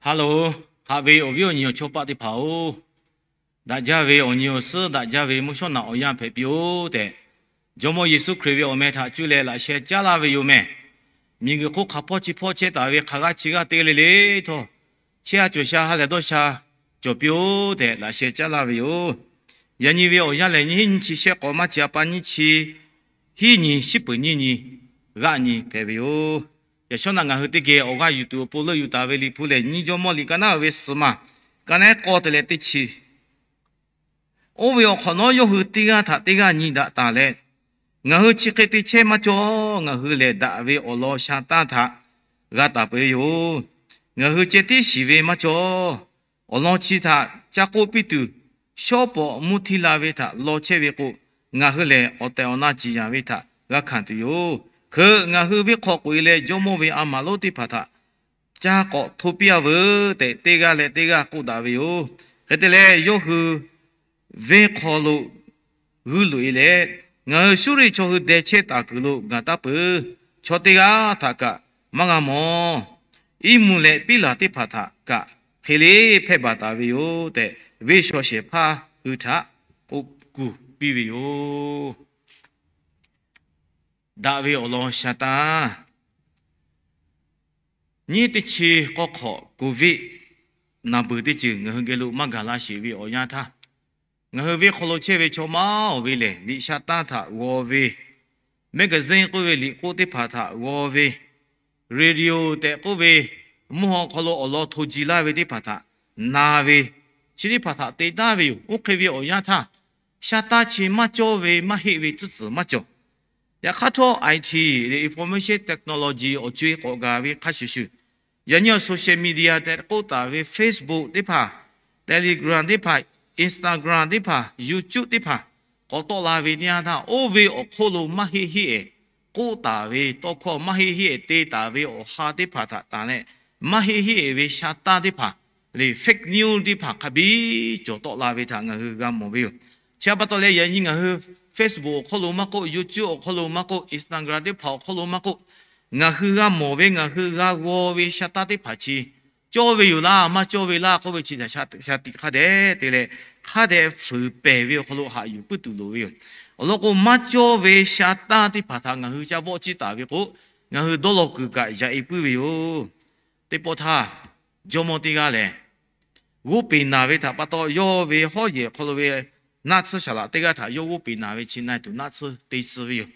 Hello, haꞈ ve awˬ viˉ awˬ nyi awˬ chawˇ paˆ teˇ hpaˍ-oˬ, daꞈ jaˇ ve awˬ nyi awˬ suhˉ, daꞈ jaˇ ve mvuhˇ shawˉ naꞈ awˬ yanˇ hpehꞈ piˇ-oˆ tehꞈ, Jawˇmawˇ Yeˍsuˆ Hkriꞈ ve awˬ meh htaꞈ cuˇ leh laꞈ sheh caˉ laˇ ve yoˬ mehˬ. Miˬguiˬ hk'oˆ hk'aˬ hpawˇ chi hpawˇ chehˇ taˍ ve hk'aˬ g'aˇ chi g'aˇ te le le htawˇ, chehˇ a cawˬ sha ha lehˬ dawˇ sha cawˬ piˇ-oˆ tehꞈ laꞈ sheh caˉ laˇ ve yoˬ. Yaꞈ nyi ve awˬ yanˇ lehˬ, nyiˇ hiˉ nyiˇ chi shehˆ k'awꞈ maˇ ci a pa nyiˇ chi hiˉ nyi, shiˉ peuˍ nyiˇ nyi, g'aˆ nyi hpehꞈ ve yoˬ. Yaꞈ shawˉ naꞈ ngaˬ hui teˇ geh awˬ g'aˇ yuˬ tuˬ awˬ pon leuˆ yuˬ taˍ ve Liꞈ hpu lehˬ, nyiˇ Jawˇmawˇ liꞈ ka naˉ ve suhˍ ma, ka naˉ k'awˇ te leh teˇ chi. Oˇ ve awˬ hk'awꞈ nawˉ yawˇ hui teˇ g'aˇ htaꞈ teˇ g'aˇ nyi daꞈ taˍ leh, ngaˬ hui chi hk'e te chehˇ maˇ cawˇ. Ngaˬ hui lehˬ daꞈ ve awˬ lawn sha taˇ htaꞈ g'a taˍ peuˬ ve yoˬ. Ngaˬ hui ceh tiˉ shiˍ ve maˇ cawˇ. Awˬ lawn chi htaꞈ ca k'oˆ piˇ tuˬ, shawˉ pawˍ mvuhˇ htiˇ la ve htaꞈ law chehˇ ve k'o, ngaˬ hui lehˬ awˬ tehˬ awˬ na ciˍ yanˍ ve htaꞈ g'a hkanˍ tuˬ yoˬ. Hkeuꞈ ngaˬ hui venˇ hk'aw k'oꞈ e leh Jawˇmawˇ ve a maˍ lonˉ teˇ hpaˍ htaꞈ ca k'awꞈ hto piˇ a veuˬ tehꞈ, teˇ g'aˇ leh teˇ g'aˇ k'oˆ daꞈ ve yoˬ. Hk'e te leh, yawˇ hui venˇ hk'aw lo g'uiˇ loꞈ e leh, ngaˬ hui Suˇriˆ chaw hui deh chehˇ taˍ kuiˬ lo gaˬ taˉ peuˬ. Chaw teˇ g'aˇ htaꞈ kaꞈ maˇ g'a mawˬ. Iˉ mvuhˇ leh piˉ laˬ teˇ hpaˍ htaꞈ kaꞈ hk'e le hpehˇ baˬ taˍ ve yoˬ tehꞈ, venˇ shaw shehˍ hpaˇ hui htaꞈ k'oˆ kuˬ piˇ ve yoˬ. Daꞈ ve awˬ lawn sha taˇ. Nyiˇ teˇ chi k'awˇ hk'awꞈ Covid naˍ beuˬ teˇ ceuˬ ngaˬ hui geh lo maˇ gaˬ la sheˍ ve awˬ yanˇ htaˇ, ngaˬ hui venˇ hk'aw lo chehˇ ve chaw maˇ oˬ ve lehˬ, liꞈ sha taˇ htaꞈ g'aw ve, magazine k'oˆ ve liꞈ k'oˆ teˇ hpaˍ htaꞈ g'aw ve, radio tehꞈ k'oˆ ve mvuhˇ haw hk'aw lo awˬ lawn hto ji laˇ ve teˇ hpaˍ htaꞈ na ve, chi teˇ hpaˍ htaꞈ te taˍ ve yoˬ. Oˇ hk'e ve awˬ yanˇ htaˇ, sha taˇ chi maˇ cawˇ ve maˇ heˆ ve tcuhˉ tcuhˍ maˇ cawˬ. Yaꞈ hk'aˇ htawˇ, I T, information technology awˬ co-e k'awꞈ gaˬ ve hk'a shuˍ shuˍ, yaꞈ nyi awˬ social media tehꞈ k'oˆ taˍ ve Facebook teˇ hpaˍ, Telegram teˇ hpaˍ, Instagram teˇ hpaˍ, YouTube teˇ hpaˍ k'awꞈ tawˆ la ve teˇ yanˇ htaˇ, oˇ ve awˬ hk'oˆ lo maˇ heˆ heˆ ehˍ k'oˆ taˍ ve tawˇ hkawˇ, maˇ heˆ heˆ ehˍ te taˍ ve awˬ ha teˇ hpaˍ htaꞈ tanˬ leh, maˇ heˆ heˆ ehˍ ve sha taˇ teˇ hpaˍ lehˬ, fake news teˇ hpaˍ hk'a biˇ cawˬ tawˆ la ve htaꞈ ngaˬ hui g'a mawˬ ve yoˬ. Chi pa taw leh, yaꞈ nyi ngaˬ hui Facebook awˬ hk'oˆ lo maˇ k'oˆ, YouTube awˬ hk'oˆ lo maˇ k'oˆ, Instagram teˇ hpaˍ awˬ hk'oˆ lo maˇ k'oˆ, ngaˬ hui g'a mawˬ ve, ngaˬ hui g'a g'aw ve sha taˇ teˇ hpaˍ chi cawˇ ve yoˬ laˇ, maˇ cawˇ ve laˇ k'oˆ ve chi htaꞈ sha tiꞈ hk'a dehꞈ te leh, hk'a dehꞈ fuiˍ pehˍ ve awˬ hk'aw lo haꞈ yuˬ puiˉ tuˬ loˍ ve yoˬ. Awˬ lawn k'o, maˇ cawˇ ve sha taˇ teˇ hpaˍ htaꞈ ngaˬ hui ca vawˆ ciˇ taˍ ve k'o, ngaˬ hui dawˇ law kuiˬ kaꞈ yaꞈ e puiˉ ve yoˬ. Teˇ pawˆ htaˇ, jawˇmawˇ teˇ g'aˇ lehˬ, g'oˇ peˬ naˬ ve htaꞈ pa taw yawˇ ve hawˉ yehˬ hk'aw lo ve naˆ tsuhˇ saˍ laꞈ teˇ g'aˇ htaꞈ yawˇ g'oˇ peˬ naˬ ve chi na tuˬ naˆ tsuhˇ te tcuh ve yoˬ.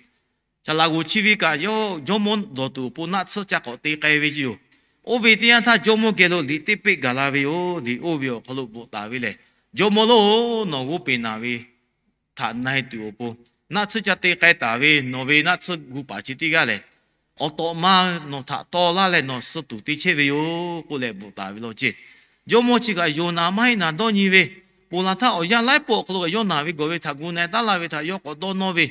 Saˍ laꞈ g'oˍ chi ve kaꞈ yawˇ jawˇmawˇ dawˬ tuˬ awˬ pon naˆ tsuhˇ ca k'awꞈ te k'ai ve yoˬ. Oˇ ve teˇ yanˇ htaˇ jawˇmawˇ geh lo liꞈ teˇ peˆ gaˬ la ve yoˬ. Liꞈ oˇ ve awˬ hk'aw lo bvuhꞈ taˍ ve lehˬ, jawˇmawˇ-oˬ, nawˬ g'oˇ peˬ naˬ ve htaꞈ na e tuˬ awˬ pon, naˆ tsuhˇ ca te k'ai taˍ ve nawˬ ve naˆ tsuhˇ gu paˍ chi teˇ g'aˇ lehˬ, awˬ tawꞈ ma nawˬ htaꞈ taw laˇ leh nawˬ suh tuˬ te chehˇ ve yoˬ k'oˆ leh bvuhꞈ taˍ ve law ceˇ. Jawˇmawˇ chi kaꞈ yonˍ naˍ maˇ heˆ naˍ dawˇ nyi ve, ponˬ laˬ htaˇ awˬ yanˇ laiˉ pawˆ awˬ hk'aw lo kaꞈ yawˇ naˬ ve gawˬ ve htaꞈ gu na e taˉ laˇ ve htaꞈ yawˇ k'awꞈ dawˇ nawˇ ve,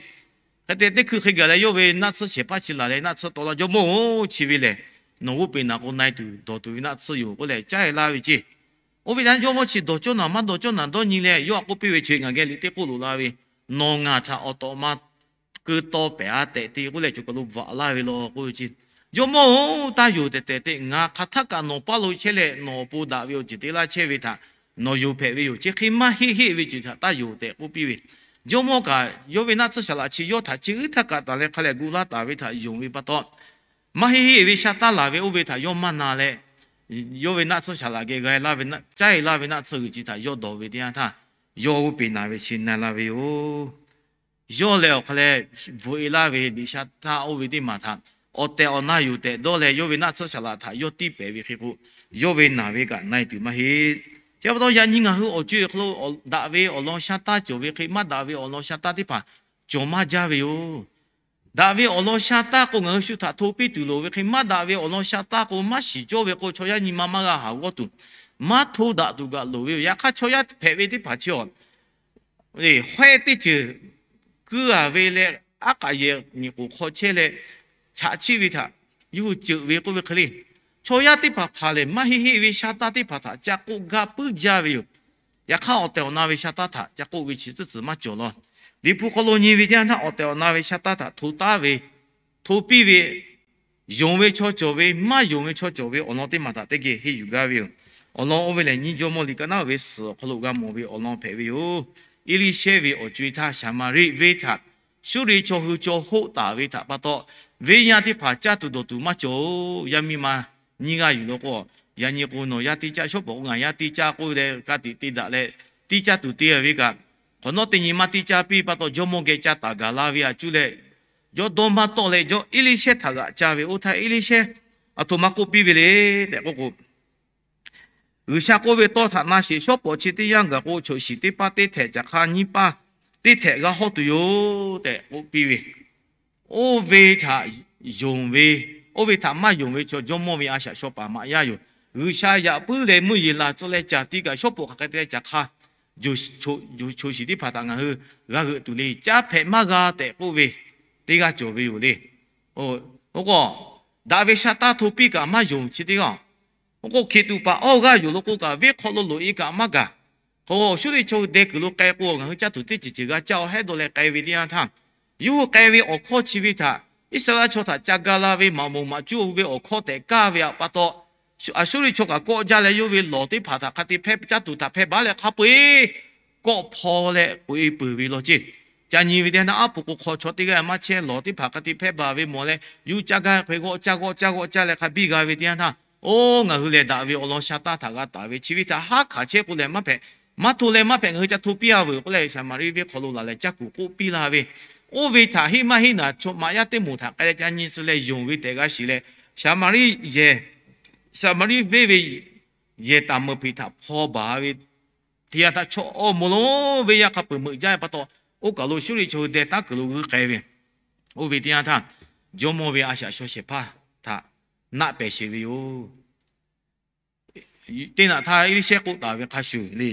hk'e te teˇ hkui hk'e gaˬ leh yawˇ ve naˆ tsuhˇ shehˍ hpaˇ chi laˬ leh naˆ tsuhˇ taw laˇ. Jawˇmawˇ-oˬ, chi ve lehˬ, nawˬ g'oˇ peˬ naˬ k'o na e tuˬ dawˬ tuˬ ve naˆ tsuhˇ yoˬ k'oˆ leh caˉ e laˇ ve ceˇ. Oˇ ve htaꞈ jawˇmawˇ chi dawˬ cawˇ naˬ maˇ dawˬ cawˇ naˬ dawˇ nyi leh, yawˇ htaꞈ k'oˆ piˇ ve, Chi ngaˬ geh liꞈ teˇ k'oˆ loꞈ la ve, nawˬ ngaˬ htaꞈ awˬ tawꞈ ma keu taw pehˍ a tehꞈ te k'oˆ leh, choˬ kaˬ lo bvuhꞈ laˇ ve law k'oˆ ve ceˇ. Jawˇmawˇ-oˬ, taˇ yonˍ tehꞈ tehꞈ tehꞈ, ngaˬ hk'aˬ htaˇ kaꞈ nawˬ paˇ lo chehˇ leh nawˬ awˬ pon daꞈ ve awˬ ceuˬ te laˇ chehˇ ve htaꞈ nawˬ yonˍ hpehꞈ ve yoˬ. Chi hk'e maˇ heˆ heˆ ve ceuˬ htaꞈ taˇ yonˍ tehꞈ k'oˆ piˇ ve, jawˇmawˇ kaꞈ yawˇ ve naˆ tsuhˇ saˍ laꞈ chi yawˇ htaꞈ chi uˉ htaˇ kaꞈ tanˬ leh hk'a lehˬ gu laˇ taˍ ve htaꞈ yonˍ ve pa taw, maˇ heˆ heˆ ve sha taˇ laˬ ve oˇ ve htaꞈ yawˇ maˇ na leh, yawˇ ve naˆ tsuhˇ saˍ laꞈ geh g'a e laˇ ve, caˇ e laˇ ve naˆ tsuhˇ g'uiˬ chi htaꞈ yawˇ dawˬ ve teˇ yanˇ htaˇ, yawˇ g'oˇ peˬ naˬ ve chi na e laˇ ve yoˬ. Yawˇ lehˬ awˬ hk'a lehˬ, bvuhꞈ e laˇ ve liꞈ sha taˇ oˇ ve teˇ maˬ htaꞈ awˬ tehˬ awˬ na yoˬ tehꞈ dawˇ leh, yawˇ ve naˆ tsuhˇ saˍ laꞈ htaꞈ yawˇ tiˇ pehˍ ve hk'e k'o, yawˇ ve naˬ ve kaꞈ na e tuˬ maˇ heˆ. Chi pa taw yaꞈ nyi ngaˬ hui awˬ co-e awˬ hk'aw lo daꞈ ve awˬ lawn sha taˇ cawˬ ve hk'e, maˇ daꞈ ve awˬ lawn sha taˇ teˇ hpaˍ cawˬ maˇ jaˇ ve yoˬ. Daꞈ ve awˬ lawn sha taˇ k'o, ngaˬ hui shu htaꞈ hto piˇ tuˬ loˍ ve hk'e, maˇ daꞈ ve awˬ lawn sha taˇ k'o, maˇ shiˍ cawˇ ve k'o, chaw yaˇ nyi ma maˇ g'a haˍ g'awˇ tuˬ, maˇ hto daꞈ tuˬ kaꞈ loˍ ve yoˬ. Yaꞈ hk'aˇ, chaw yaˇ hpehꞈ ve teˇ hpaˍ chi awˬ hawehˇ teˇ ceuˬ keu a ve leh, aˉ k'aꞈ yehˬ nyi k'oˍ hk'aw chehˇ leh, chaꞈ chiˆ ve htaꞈ yawˇ hui ceuꞈ ve k'oˆ ve hk'e le, chaw yaˇ teˇ hpaˍ hpaˍ lehˬ, maˇ heˆ heˆ ve sha taˇ teˇ hpaˍ htaꞈ ca k'oˆ gaˇ puiˉ jaˇ ve yoˬ. Yaꞈ hk'aˇ, awˬ tehˬ awˬ na ve sha taˇ htaꞈ ca k'oˆ ve chi tcuhˉ tcuhˍ maˇ cawˬ law. Liꞈ hpu hk'aw lo nyi ve teˇ yanˇ htaˇ, awˬ tehˬ awˬ na ve sha taˇ htaꞈ hto taˉ ve, hto piˇ ve, Yonˍ ve chaw cawˬ ve, maˇ yonˍ ve chaw cawˬ ve awˬ lawn teˇ maˬ htaꞈ teˇ geh henˇ yuˬ gaˇ ve yoˬ. Awˬ lawn oˇ ve lehˬ, nyiˇ Jawˇmawˇ liꞈ ka naˉ ve suhˍ awˬ hk'aw lo g'a mawˬ ve awˬ lawn hpehꞈ ve yoˬ. Eˇliˇshehˇ ve awˬ co-e htaˇ, Saˍmaˍriˆ venˇ htaꞈ Suˇriˆ chaw hui chaw hoˆ taˍ ve htaꞈ pa taw, venˇ yaˇ teˇ hpaˍ caˇ tuˬ dawˬ tuˬ maˇ cawˬ-oˬ. Yaˇ miˇ ma nyiˇ g'aˇ yuˬ law k'o, yaꞈ nyi k'o nawˬ yaˇ teˇ caˇ, shawˉ pawˍ k'o ngaˬ yaˇ teˇ caˇ k'oˆ leh ka tiꞈ te daꞈ leh, teˇ caˇ tuˬ te ve kaꞈ, hk'awꞈ nawˉ teˇ nyi maˇ teˇ caˇ piˇ pa taw, jawˇmawˇ geh ca taˍ gaˬ la ve aꞈ cuˇ leh, yawˇ dawˇ maˇ tawˆ leh, yawˇ Eˇliˇshehˇ htaꞈ g'aꞈ ca ve. Oˇ htaˇ Eˇliˇshehˇ aˬ htoꞈ ma k'oˆ piˇ ve le tehꞈ k'oˆ k'o, G'uiˬsha k'oˆ ve tawˇ htaꞈ na sheˍ. Shawˉ pawˍ chi teˇ yanˇ gaˬ k'o, choꞈ shiˍ teˇ paˇ teˇ htehꞈ, caˬ hk'a nyiˇ paˇ teˇ htehꞈ g'a hawˇ tuˬ yoˬ tehꞈ k'oˆ piˇ ve. Oˇ ve htaꞈ yonˍ ve, oˇ ve htaꞈ maˇ yonˍ ve chaw, jawˇmawˇ ve a shaꞈ shaw paˍ maꞈ yaˇ yoˬ. G'uiˬsha yaꞈ puiˉ leh mvuhˇ yeˬ laˬ tcuh leh caˬ tiˇ kaꞈ, shawˉ pawˍ hk'aˬ hk'e te leh caˬ hk'a, choꞈ shiˍ teˇ hpaˍ htaꞈ ngaˬ hui g'a g'euꞈ tuˬ le. Caˇ hpehꞈ maˇ g'a tehꞈ k'oˆ ve teˇ g'aˇ cawˬ ve yoˬ le. Oˇ k'o, daꞈ ve sha taˇ hto piˇ kaꞈ maˇ yonˍ chi teˇ g'aˇ. Oˇ k'o, hkiˬ tuꞈ paˍ awˇ g'aˇ yoˬ law k'o kaꞈ, venˇ hk'aw lo loꞈ-e kaꞈ maˇ gaˬ. K'o, Suˇriˆ chaw hui deh kuiˬ lo k'ai k'o, ngaˬ hui caˇ tuˬ teˇ ceuˬ ceuˬ g'a caˇ-oˬ hehˉ dawˇ leh k'ai ve teˇ yanˇ htaˇ, yawˇ hui k'ai ve awˬ hkawˇ chi ve htaꞈ Iˉsaˍreˍlaˆ chaw htaꞈ ca ga la ve maꞈ moˍ maꞈ cuˇ oˇ ve awˬ hkawˇ tehꞈ kaˇ ve aꞈ pa taw, Aˍsuˇriˆ chaw kaꞈ kawˆ jaˇ leh, yawˇ ve lawˬ teˇ hpaˍ htaꞈ hk'a te hpehˇ, caˇ tuˬ htaꞈ hpehˇ baˬ leh hk'a peu-eˬ kawˆ hpaw leh k'oꞈ-e peuˬ ve law ceˇ. Ca nyi ve teˇ yanˇ, aˉ pu k'o hk'aw chaw teˇ g'aˇ maˇ chehˇ, lawˬ teˇ hpaˍ hk'a te hpehˇ baˬ ve mawˬ leh, yuˇ caˇ gaˇ hk'e g'awˆ caˇ g'awˆ caˇ g'awˆ caˇ leh hk'a biˇ g'a ve teˇ yanˇ htaˇ, oˇ ngaˬ hui lehˬ daꞈ ve awˬ lawn sha taˇ htaꞈ g'a taˍ ve chi ve htaꞈ haˉ hkanˍ chehˇ k'o lehˬ maˇ hpehꞈ, maˇ hto leh maˇ hpehꞈ, ngaˬ hui ca hto piˇ-a veuˬ k'oˆ leh, Saˍmaˍriˆ venˇ hk'aw lo laˬ leh caˇ kuˬ k'oˆ piˇ la ve. Oˇ ve htaꞈ heˆ maˇ heˆ naˍ, chaw maꞈ yaˇ teˇ moˍ htaꞈ k'ai leh ca nyi tcuh leh yonˍ ve tehꞈ g'a shiˍ leh, Saˍmaˍriˆ yehˬ, Saˍmaˍriˆ venˇ ve yehˬ taˍ meuꞈ hpeꞈ htaꞈ hpaw baˬ ve teˇ yanˇ htaˇ, chaw awˬ moˍ lonˉ venˇ yaˇ hk'a peuˬ meuꞈ jaˇ ve pa taw, oˇ kaˬ lo Suˇriˆ chaw hui deh taˉ kuiˬ lo g'uiˇ k'ai ve. Oˇ ve teˇ yanˇ htaˇ, jawˇmawˇ ve a shaꞈ shaw shehˍ hpaˇ htaꞈ naˆ pehˍ sheˍ ve yoˬ. Teˇ naꞈ htaˇ Eˇliˇshehˇ k'oˆ taˍ ve hk'a shuˍ le,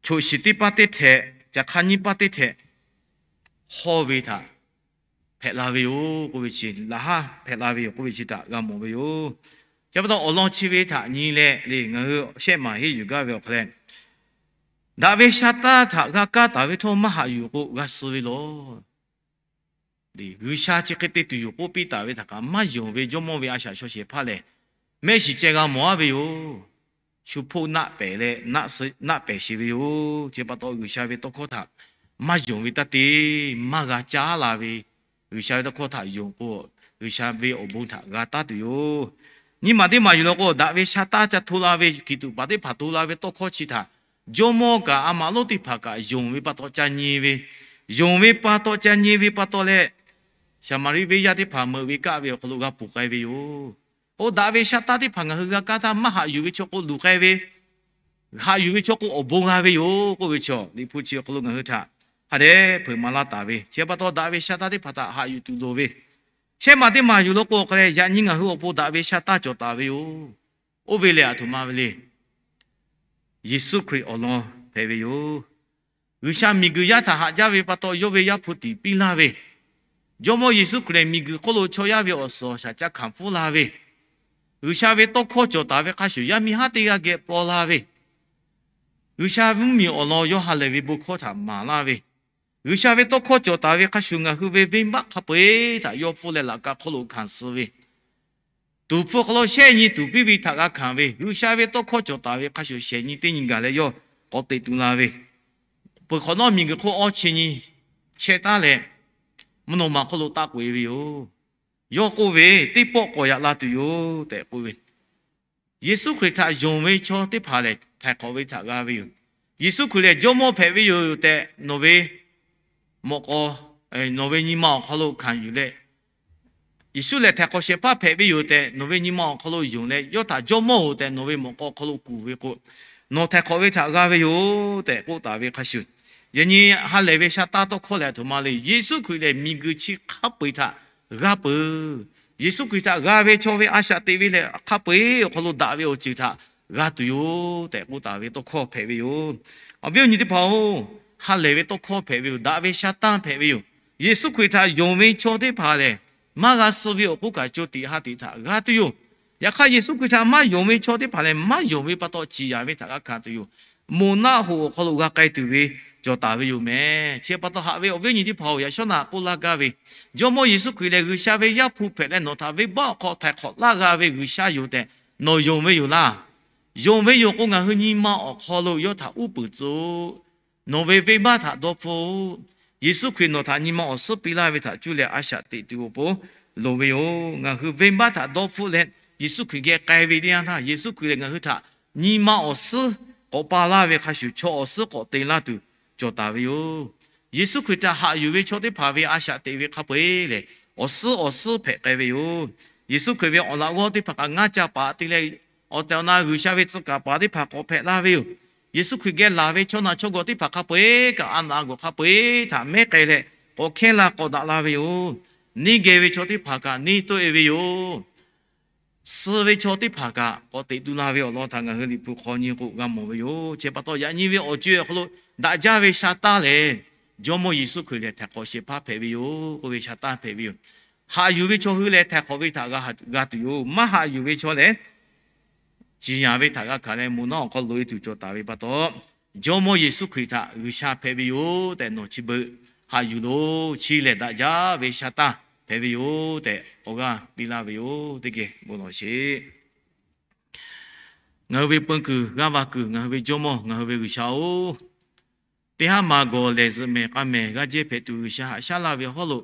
choꞈ shiˍ teˇ paˇ teˇ htehꞈ, caˬ hk'a nyiˇ paˇ teˇ htehꞈ hawˇ ve htaꞈ hpehꞈ la ve yoˬ k'oˆ ve chi, laꞈ haˉ hpehꞈ la ve yoˬ k'oˆ ve chi htaꞈ g'a mawˬ ve yoˬ. Chi pa taw awˬ lawn chi ve htaꞈ nyi leh le, ngaˬ hui shehˆ maˬ henˇ yuˬ gaˇ ve awˬ hk'aw leh, daꞈ ve sha taˇ htaꞈ g'a kaˇ taˍ ve htawˇ maˇ haꞈ yuˬ k'o g'a suh ve lawˬ. G'uiˬsha chi hk'e te tuˬ yoˬ k'oˆ piˇ taˍ ve htaꞈ kaꞈ maˇ yonˍ ve jawˇmawˇ ve a shaꞈ shaw shehˍ hpaˇ lehˬ, mehˆ shiˍ ceh g'a mawˬ-a ve yoˬ. Shu hpoˆ naˆ pehˍ leh, naˆ pehˍ sheˍ ve yoˬ. Chi pa taw G'uiˬsha ve tawˇ hkawˇ htaꞈ maˇ yonˍ ve taˇ te, maˇ g'a caˉ la ve, G'uiˬsha ve tawˇ hkawˇ htaꞈ yonˍ k'o, G'uiˬsha ve awˬ bon htaꞈ g'a taˉ tuˬ yoˬ. Nyiˇ maˬ teˇ maˬ yuˬ law k'o, daꞈ ve sha taˇ ca hto la ve, hkiˬ tuꞈ paˍ teˇ hpaˍ hto la ve tawˇ hkawˇ chi htaꞈ jawˇmawˇ kaꞈ a maꞈ lonˉ teˇ hpaˍ kaꞈ yonˍ ve pa taw ca nyi ve, yonˍ ve pa taw ca nyi ve pa taw leh, Saˍmaˍriˆ venˇ yaˇ teˇ hpaˍ meuꞈ ve kaˆ ve awˬ hk'aw lo g'a ponˬ k'ai ve yoˬ. Oˇ daꞈ ve sha taˇ teˇ hpaˍ ngaˬ hui g'a kaˇ htaˇ maˇ haꞈ yuˬ ve chaw k'o luˬ k'ai ve, haꞈ yuˬ ve chaw k'o awˬ bon g'a ve yoˬ k'oˆ ve chaw, Liꞈ hpu chi awˬ hk'aw lo ngaˬ hui htaꞈ hk'a dehꞈ hpeuꞈ maˍ laˇ taˍ ve. Chi pa taw daꞈ ve sha taˇ teˇ hpaˍ htaꞈ haꞈ yuˬ tuˬ loˍ ve, shehˆ maˬ teˇ maˬ yuˬ law k'o hk'a leh, yaꞈ nyi ngaˬ hui awˬ pon daꞈ ve sha taˇ cawˬ taˍ ve yoˬ. Oˇ ve lehˬ aˬ htoꞈ ma ve le. Yeˍsuˆ Hkriꞈ awˬ lawn hpehꞈ ve yoˬ. G'uiˬsha miˬguiˬ yaˇ htaꞈ haꞈ jaˇ ve pa taw, yawˇ ve Yaˇ hpu tiꞈ piˇ laˇ ve, jawˇmawˇ Yeˍsuˆ Hkriꞈ lehˬ miˬguiˬ hk'oˆ lo chaw yaˇ ve awˬ suhˍ awˬ shaˍ ca hkanˍ pfuhˇ la ve, G'uiˬsha ve tawˇ hkawˇ cawˬ taˍ ve hk'a shuˍ yaˇ miˇ haˉ teˇ g'aˇ geh paw la ve, G'uiˬsha mvuhˇmiˬ awˬ lawn yawˇ ha lehˬ ve bon hkawˇ htaꞈ maˍ laˇ ve, G'uiˬsha ve tawˇ hkawˇ cawˬ taˍ ve hk'a shuˍ ngaˬ hui ve venˇbaˆ hk'a peu-eˬ htaꞈ yawˇ pfuhˇ leh laꞈ ka hk'oˆ lo hkanˍ suh ve, tuˍ hpfuh hk'aw lo shehˆ nyi tuˍ piˇ ve htaꞈ g'a hkanˍ ve, G'uiˬsha ve tawˇ hkawˇ cawˬ taˍ ve hk'a shuˍ shehˍ nyi teˇ nyi gaˬ leh yawˇ k'awꞈ teꞈ tu la ve, peuˬ hk'awꞈ nawˉ miˬguiˬ hk'oˆ awˇ chi nyi chehˇ taˉ leh, mvuhˇ naw ma hk'oˆ lo taˆ k'oꞈ-e ve yoˬ. Yawˇ k'oˆ ve, Teˇ pawˆ k'awꞈ yaꞈ la tuˬ yoˬ tehꞈ k'oˆ ve, Yeˍsuˆ Hkriꞈ htaꞈ yonˍ ve chaw teˇ hpaˍ lehˬ htaiˍ hk'awꞈ ve htaꞈ g'a ve yoˬ. Yeˍsuˆ Hkriꞈ lehˬ jawˇmawˇ hpehꞈ ve yoˬ tehꞈ nawˬ ve mawꞈ k'aw, nawˬ ve nyi ma awˬ hk'aw lo hkanˍ yuˬ leh, Yeˍsuˆ lehˬ htaiˍ hk'awꞈ shehˍ hpaˇ hpehꞈ ve yoˬ tehꞈ nawˬ ve nyi ma awˬ hk'aw lo yonˍ leh, yawˇ htaꞈ jawˇmawˇ oˬ tehꞈ nawˬ ve mawꞈ k'aw awˬ hk'aw lo kuˬ ve k'o, nawˬ htaiˍ hk'awꞈ ve htaꞈ g'a ve yoˬ tehꞈ k'oˆ taˍ ve hk'a shuˍ, yaꞈ nyi ha lehˬ ve sha taˇ tawˇ hkawˇ lehˬ aˬ htoꞈ ma le. Yeˍsuˆ Hkriꞈ lehˬ miˬguiˬ chi hk'a peu-eˬ htaꞈ g'a peuˬ. Yeˍsuˆ Hkriꞈ htaꞈ g'a ve chaw ve a shaꞈ teꞈ ve lehˬ, hk'a peu-eˬ awˬ hk'aw lo daꞈ ve awˬ ceuˬ htaꞈ g'a tuˬ yoˬ tehꞈ k'oˆ taˍ ve tawˇ hkawˇ hpehꞈ ve yoˬ. Awˬ viˉ awˬ nyi teˇ hpaˍ-oˬ, ha lehˬ ve tawˇ hkawˇ hpehꞈ ve yoˬ. Daꞈ ve sha taˇ hpehꞈ ve yoˬ. Yeˍsuˆ Hkriꞈ htaꞈ yonˍ ve chaw teˇ hpaˍ lehˬ, maˇ g'a suh ve awˬ hk'oˆ kaꞈ co tiꞈ ha tiꞈ htaꞈ g'a tuˬ yoˬ. Yaꞈ hk'aˇ Yeˍsuˆ Hkriꞈ htaꞈ maˇ yonˍ ve chaw teˇ hpaˍ lehˬ, maˇ yonˍ ve pa taw ciˍ yanˍ ve htaꞈ g'a hkanˍ tuˬ yoˬ. Moˬ naˆ hoꞈ awˬ hk'aw lo g'a k'ai tuˬ ve cawˬ taˍ ve yoˬ mehˍ. Chi pa taw haꞈ ve awˬ viˉ awˬ nyi teˇ hpaˍ-oˬ, yaꞈ shawˉ naꞈ k'oˆ laˇ gaˇ ve, Jawˇmawˇ Yeˍsuˆ Hkriꞈ lehˬ G'uiˬsha ve Yaˇ hpu hpehꞈ leh nawˬ htaꞈ venˇbaˆ awˬ hk'aw htaiˍ hk'awꞈ laˇ g'a ve G'uiˬsha yoˬ tehꞈ nawˬ yonˍ ve yoˬ laˇ. Yonˍ ve yoˬ k'o, ngaˬ hui nyi ma awˬ hk'aw lo yawˇ htaꞈ uˉ peunˍ tcuh-oꞈ. Nawˬ ve venˇbaˆ htaꞈ dawˇ hpfuhˆ-oꞈ. Yeˍsuˆ Hkriꞈ nawˬ htaꞈ nyi ma awˬ suhˉ piˇ laˇ ve htaꞈ cuˇ leh a shaꞈ teꞈ tuˬ awˬ pon loˍ ve yoˬ. Ngaˬ hui venˇbaˆ htaꞈ dawˇ hpfuhˆ leh Yeˍsuˆ Hkriꞈ geh k'ai ve teˇ yanˇ htaˇ, Yeˍsuˆ Hkriꞈ lehˬ ngaˬ hui htaꞈ nyi ma awˬ suhˉ k'awꞈ pa laˇ ve hk'a shuˍ, chaw awˬ suhˉ k'awꞈ te laˇ tuˬ cawˬ taˍ ve yoˬ. Yeˍsuˆ Hkriꞈ htaꞈ haꞈ yuˬ ve chaw teˇ hpaˍ ve a shaꞈ teꞈ ve hk'a peu-eˬ lehˬ, awˬ suhˉ awˬ suhˉ hpehꞈ k'ai ve yoˬ. Yeˍsuˆ Hkriꞈ ve awˬ laꞈ g'awˇ teˇ hpaˍ kaꞈ ngaˇ ca paˍ te leh, awˬ tehˬ awˬ na G'uiˬsha ve tcuh kaˍ paˍ teˇ hpaˍ k'awꞈ hpehꞈ laˇ ve yoˬ. Yeˍsuˆ Hkriꞈ geh laˬ ve chaw naˬ chaw gawˬ teˇ hpaˍ hk'a peu-eˬ kaꞈ, a naꞈ g'awˬ hk'a peu-eˬ htaꞈ mehˉ k'ai leh, k'awꞈ hkehˉ la k'awꞈ daꞈ la ve yoˬ. Neˇ geh ve chaw teˇ hpaˍ kaꞈ neˇ tawˆ-e ve yoˬ. Suh ve chaw teˇ hpaˍ kaꞈ k'awꞈ teꞈ tu la ve awˬ lawn htaꞈ ngaˬ hui Liꞈ hpu hk'aw nyi k'o g'a mawˬ ve yoˬ. Chi pa taw yaꞈ nyi ve awˬ co-e awˬ hk'aw lo daꞈ jaˇ ve sha taˇ lehˬ, Jawˇmawˇ Yeˍsuˆ Hkriꞈ lehˬ htaiˍ hk'awꞈ shehˍ hpaˇ hpehꞈ ve yoˬ k'oˆ ve sha taˇ hpehꞈ ve yoˬ. Haꞈ yuˬ ve chaw hui lehˬ htaiˍ hk'awꞈ ve htaꞈ g'a tuˬ yoˬ. Maˇ haꞈ yuˬ ve chaw lehˬ, ciˍ yanˍ ve htaꞈ g'a hkanˍ leh, moˬ naˉ awˬ hk'aw loꞈ-e tuˬ cawˬ taˍ ve pa taw, Jawˇmawˇ Yeˍsuˆ Hkriꞈ htaꞈ G'uiˬsha hpehꞈ ve yoˬ tehꞈ nawˬ chi beuꞈ haꞈ yuˬ loˬ. Chi lehˬ daꞈ jaˇ ve sha taˇ hpehꞈ ve yoˬ tehꞈ awˬ g'aˇ piˇ laˇ ve yoˬ. Teˇ geh bon lawˬ sheˍ. Ngaˬ hui ve peun kuiˬ g'aˇ va kuiˬ, ngaˬ hui ve Jawˇmawˇ, ngaˬ hui ve G'uiˬsha-oˬ, teˇ haˉ ma gawˬ lehˬ zuhꞈ mehˍ k'a mehˍ g'aˇ jehˇ hpehꞈ tuˬ G'uiˬsha haꞈ shaˉ laˇ ve hawˉ lo,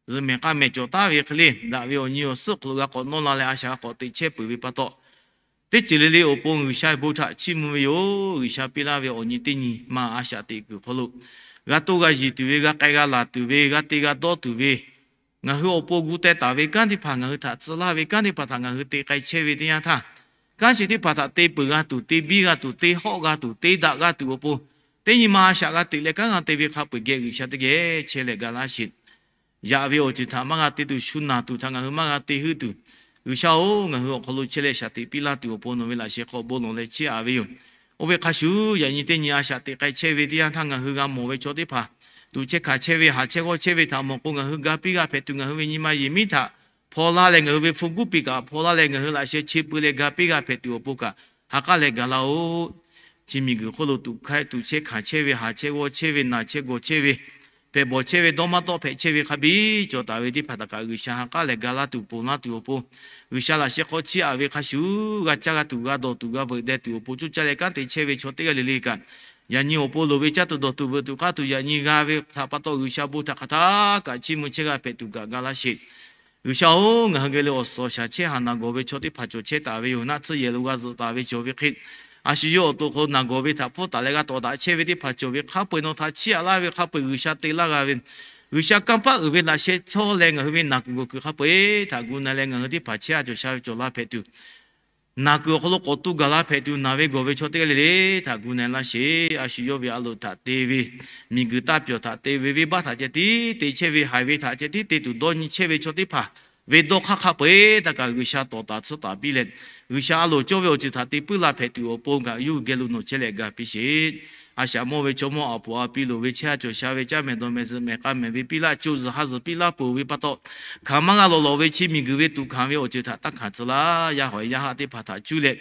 zuhꞈ mehˍ k'a mehˍ cawˬ taˉ ve hk'e le, daꞈ ve awˬ nyi awˬ suhˉ hk'aw lo g'a k'awꞈ nawˇ la leh a shaꞈ g'a k'awꞈ teꞈ chehˇ peuˬ ve pa taw, teˇ ceuˬ le le awˬ pon G'uiˬsha bon htaꞈ chiˇ mvuh ve yoˬ. G'uiˬsha piˇ laˇ ve awˬ nyi teˇ nyi ma a shaꞈ teꞈ kuiˬ hk'aw lo g'a toˇ g'a yiˬ tuˬ ve, g'a k'ai g'a laˬ tuˬ ve, g'a te g'a dawˇ tuˬ ve, ngaˬ hui awˬ pon gu teh taˍ ve kanˉ teˇ hpaˍ, ngaˬ hui htaꞈ tcuh laˇ ve kanˉ teˇ hpaˍ htaꞈ ngaˬ hui te k'ai chehˇ ve teˇ yanˇ htaˇ, kanˉ chi teˇ hpaˍ htaꞈ te peuˬ g'a tuˬ, te biˇ g'a tuˬ, te hawˆ g'a tuˬ, te daꞈ g'a tuˬ awˬ pon, teˇ nyi ma a shaꞈ g'a teꞈ leh kanˉ g'a te ve hk'a peu-eˬ geh G'uiˬsha teˇ geh chehˇ leh ga laˇ sheˍ. Yaꞈ ve awˬ ceuˬ htaꞈ maˇ g'a te tuˬ, shu naˬ tuˬ htaꞈ ngaˬ hui maˇ g'a te heuˆ tuˬ, G'uiˬsha-oˬ, ngaˬ hui awˬ hk'aw lo chehˇ leh shaˍ tiꞈ piˇ laˇ tuˬ awˬ pon nawˬ ve laꞈ sheh hk'aw bon lawˬ leh chiˇ aꞈ ve yoˬ. Oˇ ve hk'a shuˍ, yaꞈ nyi teˇ nyi a shaꞈ teꞈ k'ai chehˇ ve teˇ yanˇ htaˇ ngaˬ hui g'a mawˬ ve chaw teˇ hpaˍ, tuꞈ chehˇ hkanˍ chehˇ ve, haˍ chehˇ g'awˇ chehˇ ve htaꞈ mawˬ k'o, ngaˬ hui ga piˇ g'a hpehꞈ tuˬ, ngaˬ hui ve nyi ma yehˬ miˉ htaꞈ hpaw laˇ leh, ngaˬ hui ve hpu guˇ piˇ kaꞈ hpaw laˇ leh, ngaˬ hui laꞈ sheh che peu leh ga piˇ g'a hpehꞈ tuˬ awˬ pon kaꞈ ha k'aˉ leh ga laˇ-oˬ. Chi miˬguiˬ hk'oˆ lo tuꞈ hkanˍ, tuꞈ chehˇ hkanˍ chehˇ ve, haˍ chehˇ g'awˇ chehˇ ve, naˬ chehˇ gawˬ chehˇ ve, hpehꞈ bawˬ chehˇ ve, dawˇ maˇ tawˆ hpehꞈ chehˇ ve hk'a biˇ cawˬ taˍ ve teˇ hpaˍ htaꞈ kaꞈ G'uiˬsha ha k'aˉ leh ga laˇ tuˬ ponˬ laˇ tuˬ awˬ pon, G'uiˬsha laꞈ sheh hk'aw chiˇ aꞈ ve hk'a shuˍ, g'a caˇ g'a tuˬ, g'a dawˬ tuˬ, g'a veuꞈ deh tuˬ awˬ pon coˇ caˇ leh kanˉ te chehˇ ve chaw teˇ g'aˇ le le kaꞈ, yaꞈ nyi awˬ pon loˍ ve caˇ tuˬ dawˬ tuˬ veuꞈ tuˬ k'aˇ tuˬ yaꞈ nyi g'a ve htaꞈ pa taw, G'uiˬsha bon htaꞈ hk'aˬ htaˇ kaꞈ chiˇ mvuh chehˇ g'a hpehꞈ tuˬ kaꞈ ga laˇ sheˍ. G'uiˬsha-oˬ, ngaˬ hui geh le awˬ suhˍ awˬ shaˍ chehˇ haˍ naˬ gawˬ ve chaw teˇ hpaˍ cawˬ chehˇ taˍ ve yoˬ. Naˆ tsuhˇ yehˬ lo g'a zuhꞈ taˍ ve cawˬ ve hk'e, a shu yawˇ awˬ to hk'aw lo naˬ gawˬ ve htaꞈ pfuhˇ taˍ leh g'a tawˍ daꞈ chehˇ ve teˇ hpaˍ cawˬ ve hk'a peu-eˬ nawˬ htaꞈ chiˇ aꞈ laˇ ve hk'a peu-eˬ G'uiˬsha te laˇ g'a ve, G'uiˬsha kanˇ paˆ uiˍ ve laꞈ sheh htawˇ leh ngaˬ hui ve naˬ kuiˬ gawˬ kuiˬ hk'a peu-eˬ htaꞈ gu na leh ngaˬ hui teˇ hpaˍ chehˇ a cawˬ sha ve cawˬ la hpehꞈ tuˬ, naˬ kuiˬ awˬ hk'aw lo k'awꞈ tu gaˬ la hpehꞈ tuˬ, naˬ ve gawˬ ve chaw teˇ g'aˇ le le htaꞈ gu na laˇ sheˍ. A shu yawˇ ve a loˍ htaꞈ te ve, miˬguiˬ taˇ pyawˬ htaꞈ te ve, venˇbaˆ htaꞈ ceh tiˉ te chehˇ ve, haiˬ ve htaꞈ ceh tiˉ te tuˬ dawˇ nyi chehˇ ve chaw teˇ hpaˍ ve dawˇ hk'aˇ hk'a peu-eˬ htaꞈ kaꞈ G'uiˬsha tawˍ taˍ tsuhˇ taˍ piˇ leh, G'uiˬsha a loˍ cawˇ ve awˬ ceuˬ htaꞈ te puiˉ la hpehꞈ tuˬ awˬ pon kaꞈ yawˇ hui geh lo nawˬ chehˇ leh ga piˇ sheˍ. A shaꞈ mawˇ ve chaw mawˇ aˬ poˍ a pi loˍ ve chehˇ a cawˬ sha ve caˇ mehˍ dawˬ mehˍ zuhꞈ mehˍ k'a mehˍ ve piˇ laˇ, co zuhꞈ ha zuhꞈ piˇ laˇ peuˬ ve pa taw, hkanˍ maˇ g'a lawˬ lawˬ ve chi miˬguiˬ ve tuꞈ hkanˍ ve awˬ ceuˬ htaꞈ taˇ hkanˍ tcuh laˇ. Yaˇ hawˍ yaˇ haˆ teˇ hpaˍ htaꞈ cuˇ leh,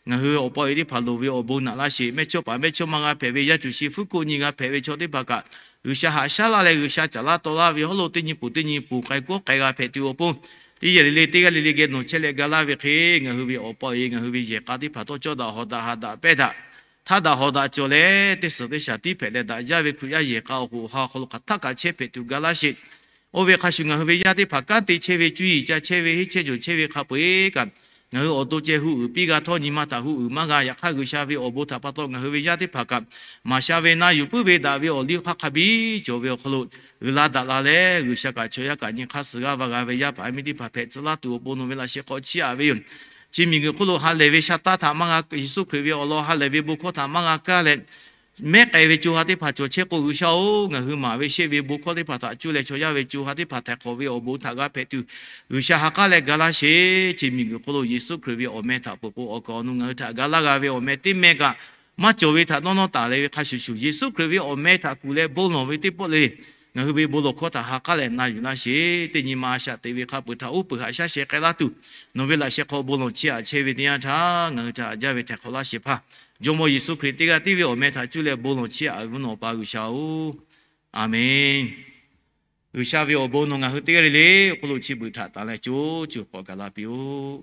ngaˬ hui awˬ pa awˬ e teˇ hpaˍ loˍ ve awˬ bon naꞈ laˇ sheˍ. Mehˇchawˇ paˍ mehˇchawˇma g'a hpehꞈ ve, yaˇ cuˬ shi fuˉ koˆ nyi g'a hpehꞈ ve chaw teˇ hpaˍ kaꞈ, G'uiˬsha haꞈ shaˉ laˇ leh G'uiˬsha caˍ laˇ taw laˇ ve hawˉ lo teˇ nyi poˬ teˇ nyi poˬ k'ai kawˉ k'ai g'a hpehꞈ tuˬ awˬ pon, teˇ yehˬ le le teˇ g'aˇ le le geh nawˬ chehˇ leh ga laˇ ve hk'e, ngaˬ hui ve awˬ pa awˬ e ngaˬ hui ve yehˬ k'a teˇ hpaˍ tawˇ cawˇ daꞈ hawˍ daꞈ haꞈ daꞈ pehˇ daꞈ, htaˇ daꞈ hawˍ daꞈ cawˬ leh teˇ suhˍ teˇ shaˍ tiˉ hpehꞈ leh daꞈ jaˇ ve Hkriꞈ yaˇ yehˬ k'a awˬ hoꞈ ha awˬ hk'aw lo hk'aˬ htaˆ kaꞈ chehˇ hpehꞈ tuˬ ga laˇ sheˍ. Oˇ ve hk'a shuˍ ngaˬ hui ve yaˇ teˇ hpaˍ kanˉ te chehˇ ve, cuˇ yiˍ ca chehˇ ve, henˇ chehˇ cawˬ chehˇ ve hk'a peu-eˬ kaꞈ, ngaˬ hui awˬ to ceh hu uiˍ piˇ g'a htawˇ, nyi ma htaꞈ hu uiˍ maˇ g'a. Yaꞈ hk'aˇ, G'uiˬsha ve awˬ bon htaꞈ pa taw ngaˬ hui ve yaˇ teˇ hpaˍ kaꞈ, maˍ sha ve na yuˬ puiˉ ve daꞈ ve awˬ liˇ hk'aˇ hk'a biˇ cawˬ ve awˬ hk'aw lo g'uiˬ la daꞈ la leh, G'uiˬsha kaꞈ chaw yaˇ kaꞈ nyi hk'aˇ suh g'aˇ va g'a ve yaˇ paˍ yaˇ miˇ teˇ hpaˍ hpehꞈ tcuh laˇ tuˬ awˬ pon nawˬ ve laꞈ sheh hk'aw chiˇ aꞈ ve yoˬ. Chi miˬguiˬ hk'oˆ lo ha lehˬ ve sha taˇ htaꞈ maˇ g'a, Yeˍsuˆ Hkriꞈ ve awˬ lawn ha lehˬ ve bon hkawˇ htaꞈ maˇ g'a kaˇ leh, mehˉ k'ai ve co ha teˇ hpaˍ cawˬ chehˇ k'o, G'uiˬsha-oˬ, ngaˬ hui maˍ ve sheˆ ve bon hkawˇ teˇ hpaˍ htaꞈ cuˇ leh chaw yaˇ ve co ha teˇ hpaˍ htaiˍ hk'awꞈ ve awˬ bon htaꞈ g'a hpehꞈ tuˬ, G'uiˬsha ha k'aˉ leh ga laˇ sheˍ. Chi miˬguiˬ hk'oˆ lo Yeˍsuˆ Hkriꞈ ve awˬ meh htaꞈ peuˬ k'o, awˬ kaˍ awˬ nu ngaˬ hui htaꞈ ga laˇ g'a ve awˬ meh teˇ meh kaꞈ maˇ cawˬ ve htaꞈ nawˇ nawˇ taˍ leh ve hk'a shuˍ shuˍ, Yeˍsuˆ Hkriꞈ ve awˬ meh htaꞈ kuˬ leh bon lawˬ ve teˇ pawˆ le, ngaˬ hui ve bon lawˬ hkawˇ htaꞈ ha k'aˉ leh na yuˬ laˇ sheˍ. Teˇ nyi ma a shaꞈ teꞈ ve hk'a peu-eˬ htaꞈ uˉ peunˍ haꞈ shaˉ sheh k'ai laˇ tuˬ, nawˬ ve laꞈ sheh hk'aw bon lawˬ chiˇ aꞈ chehˇ ve teˇ yanˇ htaˇ, ngaˬ hui htaꞈ haꞈ jaˇ ve htaiˍ hk'awꞈ laˇ shehˍ hpaˇ Jawˇmawˇ Yeˍsuˆ Hkriꞈ teˇ g'aˇ tiˉ ve awˬ meh htaꞈ cuˇ leh bon lawˬ chehˇ-a ve mvuhˇ naw Awˬ pa G'uiˬsha-oˬ, Aˍmenˍ. G'uiˬsha ve awˬ bon nawˬ ngaˬ hui teˇ g'aˇ le le awˬ hk'aw lo chi beuꞈ htaꞈ tanˍ leh co co k'awꞈ gaˬ la piˇ-oˆ.